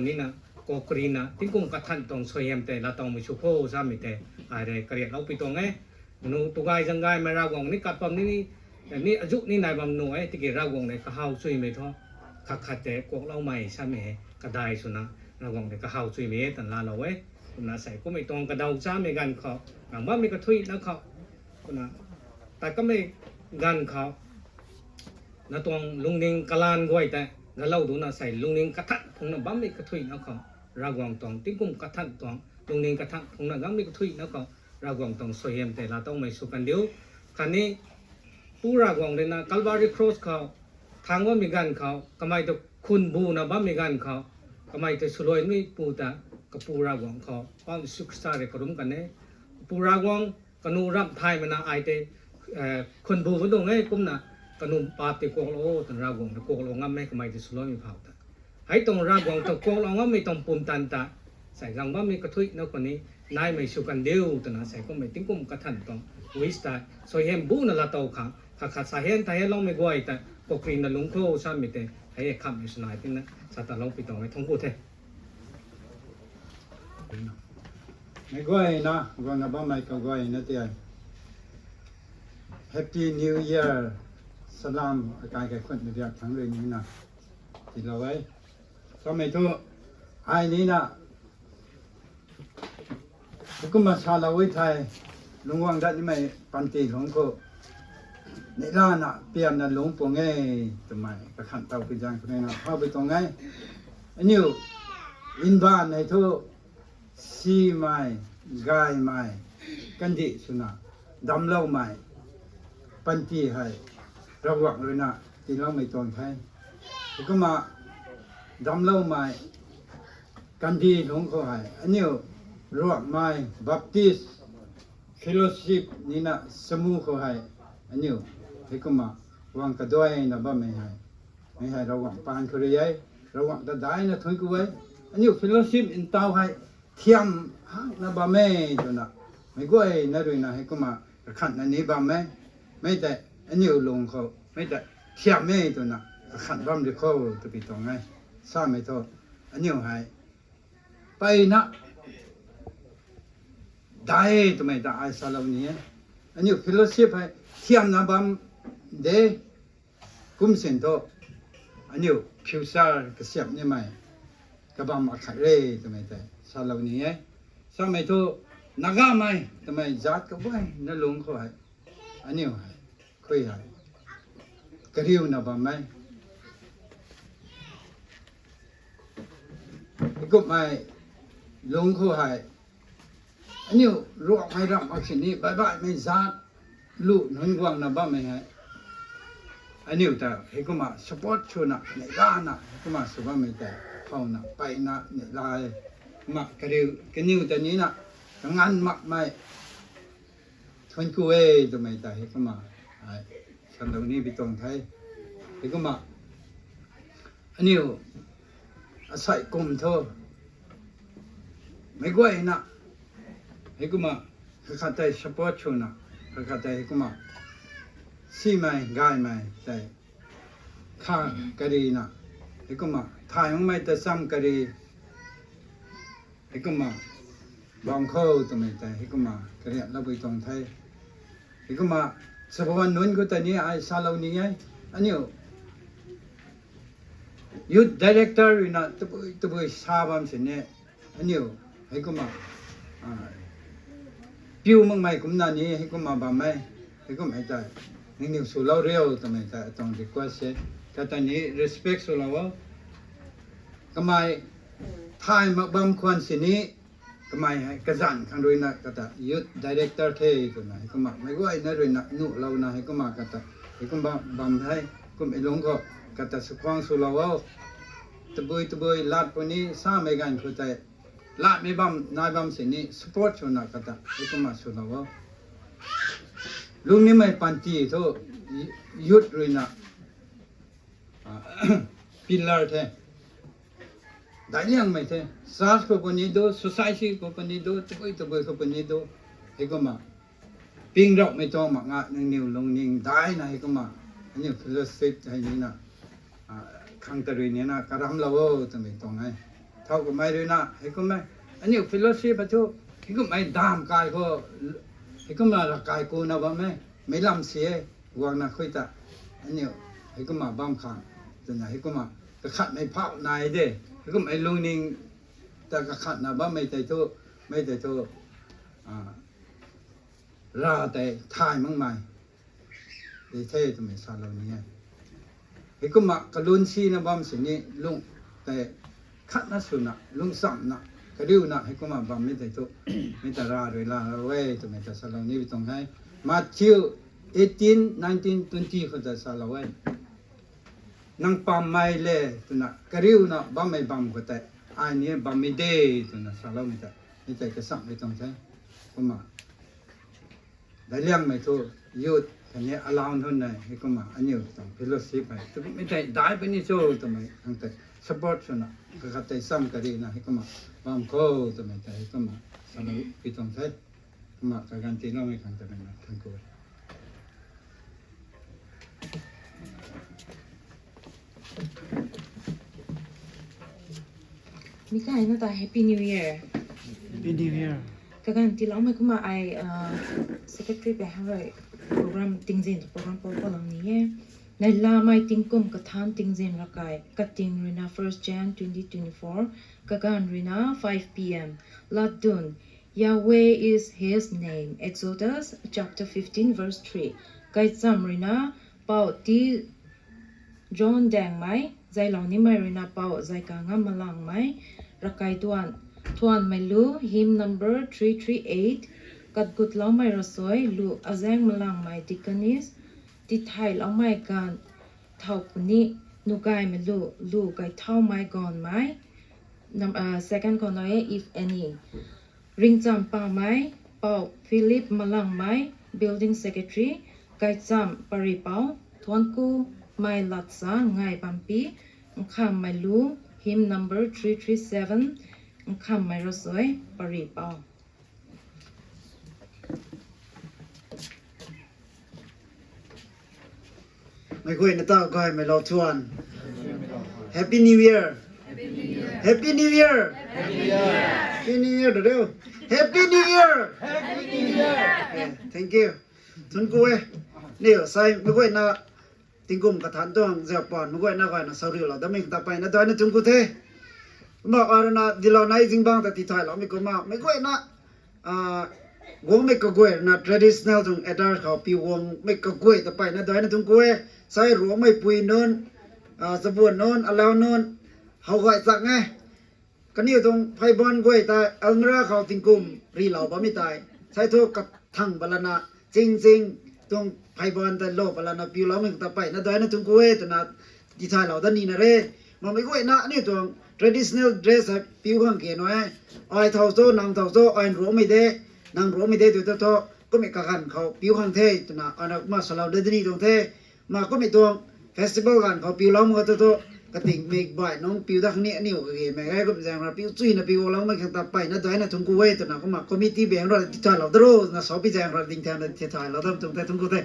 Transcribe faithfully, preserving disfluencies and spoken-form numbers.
Nina, kokrina tingkum kathan tuang suaihiam tei laatowmei sw kho samei tei, ai rui kariatlou pui tuang e. Nu tugai zanggaymei Ravguangc ni kat bam ni, ni, ni azuh ni nai bam nu e, tiki Ravguangc rui kahaw chuimei thu, khat khat tei kuakloumei samei hei kadai swna, Ravguangc rui kahaw chuimei e tan laalou e. Kumna sei kummei tuang kadaw chamei ganv khou, nang bammei kathuina khou, kumna, tat kamei ganv khou, na tuang lungning kalan guay tei galou duna sei lungning kathan phungna bammei kathuina khou, Ravguangc tuang tingkum kathan tuang lungning kathan phungna gammei kathuina khou, Ravguangc tuang suaihiam tei laatowmei sw kan diu. Khatni, Pu Ravguangc rui na Calvary Cross khou thang bammei ganv khou, kamei ta khun buna bammei ganv khou, kamei ta swluaimei pu ta, kapu Ravguangc khou Pu Jisu Khrista rui karum kan e. Pu Ravguangc, kanu ramh thaymei na ai tei, eh, khun bu ma tuang e, kumna kanu paap tei kuaklou o twna Ravguangc ta kuaklou ngam e, kamei ta swluaimei phau ta. Hei tuang Ravguangc ta kuaklou ngammei tuang pumtan ta, sei gang bammei kathuina khou ni naimei sw kan diu twna sei kummei tingkum kathan tuang wish ta suaihiam buna laatow khang, khat khat sa hian tha hianloumei guay ta kokrina lungc kho samei tei hei e khamhmei swna tina sa talou pui tuang e, thangc ku the. Meic guayna guangna bammei kaguayna tian, Happy New Year, salam akai kaikhunhmei biak thangc rui nina tiilou e. Samei thu, ai nina, kumna salou e thei, lungc guang dat nimei panty lungc khou, neihlana pianna lungc puang e, twmei kakhan tow pui zaeng khou nina how pui tuang e. Aniu, nbaanv hei thu, simei, gaymei, kandih swna, damcloumei, panty hei, Ravguangc rui na tiiloumei tuang the. Heikumna, damcloumei, kandih lungc khou hei, aniu, Ruangmei, Baptist, Fellowship nina samu khou hei, aniu, heikumna, guang kaduaina bammei hei, mei hei Ravguangc paan khou rui e, Ravguangc ta daihna thuanc ku e, aniu fellowship ntaw hei, thiam hakna bam e twna, meic guayna rui na heikumna kakhanna ni bam e, mei tei, aniu lung khou, mei tei, thiam e twna, kakhan bam ri kho, twpui tuang e, samei thu, aniu hei, mpeyna, dai twmei ta ai salou ni e. Aniu fellowship hei thiamna bam de. Kum sin thu, aniu future kasiamh nimei kabam akhat re twmei tei salou ni e. Samei thu, Nagamei twmei zaat kaguayna lungc khou hei, aniu hei, khui hei, kariuna bam e. Kummei lungc khou hei, aniu Ruangmei ramh mak sini baihbaihmei zaat lu nunc guangna bammei hei, aniu ta heikumna support swna neihlana heikumna sw bammei tei, phouna mpeyna neihla e. Kumna kariu kaniw ta nina, kanganv makmei, thuanc ku e twmei ta heikumna, ai, salou ni pui tuang the. Heikumna, aniu, asei kum thu, meic guayna, heikumna, kakhat tei support swna, kakhat tei heikumna, simei, gaymei tei, kha karina, heikumna, thay makmei ta cham kari, heikumna, bam khou twmei tei, heikumna, kariatlou pui tuang the. Heikumna, chabuan nunc khou ta ni ai salou ni e, aniu, Youth Director rui na tabui tabui sa bam sini, aniu, heikumna, piu makmei kumna ni heikumna bam e, heikum hei tei, nangniw swlou riu twmei tei atuang request e, kata ni respect swlou o. Kamei thay mak bam khwan sini, kamei hei kazanc khang rui na kata Youth Director the twna heikumna meic guayna rui na nuhlouna heikumna kata, heikumna bam hei, kum e lungc khou, kata sakhwang swlou o. Tabui tabui lat puni samei ganv khou tei, latmei bam nai bam sini support swna kata heikumna swlou o. Lungnimei panty thu, youth rui na, pillar the. Daihliangmei the. Church khou puni do, society khou puni do, tabui tabui khou puni do. Heikumna, ping raumei tuang mak nga nangniw lungning daihna heikumna, aniu fellowship hei nina, khang tarui nina karamlou o twmei tuang e. Thau kamei rui na, heikum e. Aniu fellowship a thu, heikum e dam kai khou, heikum na ra kai ku na bam e. Mei lam si e, guang na khui ta. Aniu, heikum a bam khang. Twna heikum a, kakhat mei phau nai de. Heikum e lungning ta kakhat na bam mei tei thu, mei tei thu, ah, ra tei thay mak mei. Di the twmei salou ni e. Heikumna kalun si na bam sini lung tei khat na swna, lungsamna, kariuna heikumna bam mi tei thu, mi ta ra rui la ra e twmei ta salou ni bi tuang the. Matthew eighteen, nineteen, twenty khou ta salou e. Nang pammei le twna kariuna bammei bam khou tei, ai ni bam mi de twna saloumei ta, mi tei kasam mi tuang the. Kumna daic liangmei thu youth khatni allow nunc nei, heikumna aniu tuang fellowship hei tu mi tei dai puni cho twmei khang tei support swna, kakhat tei sam karina heikumna bam khou twmei tei heikumna salou pi tuang the. Kumna kaganv tiiloumei khang tei na thank you. Mi kai na ta Happy New Year. Happy New Year. Kaganv tiiloumei kumna ai, uh, secretary pe hang rui program tingzin program pou palou ni e. Nai lamei tingkum kathan tingzin rakai kating ruina first Jan twenty twenty-four, kaganv ruina five P M. Latdun, Yahweh is his name. Exodus chapter fifteen verse three. Kaicham ruina Pou T John Daengmei, zaylou nimei ruina Pou Zaikangam Malangmei, rakai tuan, thuanmei lu, hymn number three three eight, katgutloumei rasoi lu, Azang Malangmei deaconess, tithayloumei ganv thau puni, nugaymei lu, lu kaithaumei gaanvmei, num-, uh, second khou nai e, if any. Ringcham Pamei, Pou Philip Malangmei, building secretary, Kaicham Paripou, Thuanku Mei Latsa Ngai Bampi, Nkhammei lu, hymn number three three seven, Nkhammei rasoi, Paripou. Mei guayna ta gaymei lou thuan. Happy New Year. Happy New Year. Happy New Year da riu. Happy New Year. Thank you. Thuanku e. Niu sai mei guayna tingkum kathan tuang zaupan mei guayna guayna sauriulou damei ta peyna daina thuanku the. Kumna aruna dilou nai zingbangc ta tithayloumei kumna mei guayna, ah, guangmei kaguay ruina traditional tuang attire khou piu guangmei kaguay ta peyna daina thuanku e. Sai ruangmei pui nunc, ah, chabuan nunc, alau nunc, how gay chang e. Kaniw tuang pheyban guay tei almirah khou tingkum rilou bammei tei, sai thu kathang balana, ching ching tuang pheyban tei lou balana piuloumei ta peyna daina thuanku e twna tithaylou dat nina re. Mamei guayna aniu tuang traditional dress hei piu khang ke nai e. Ai thau cho, nang thau cho, ai nruangmei de, nang nruangmei de tw thu thu, kummei kaganv khou piu khang the twna ana kumna salou dat ni tuang the. Ma kummei tuang festival ganv khou piuloumei khou thu thu, katingmik baih nunc piu dat khang ni aniu kagemei e, kum zaeng rui piu chuyna piuloumei khang ta peyna daina thuanku e twna kumna committee bang rui tithaylou dat ro na saupi zaeng rui dingthauna tithaylou dat tuang the, thuanku the.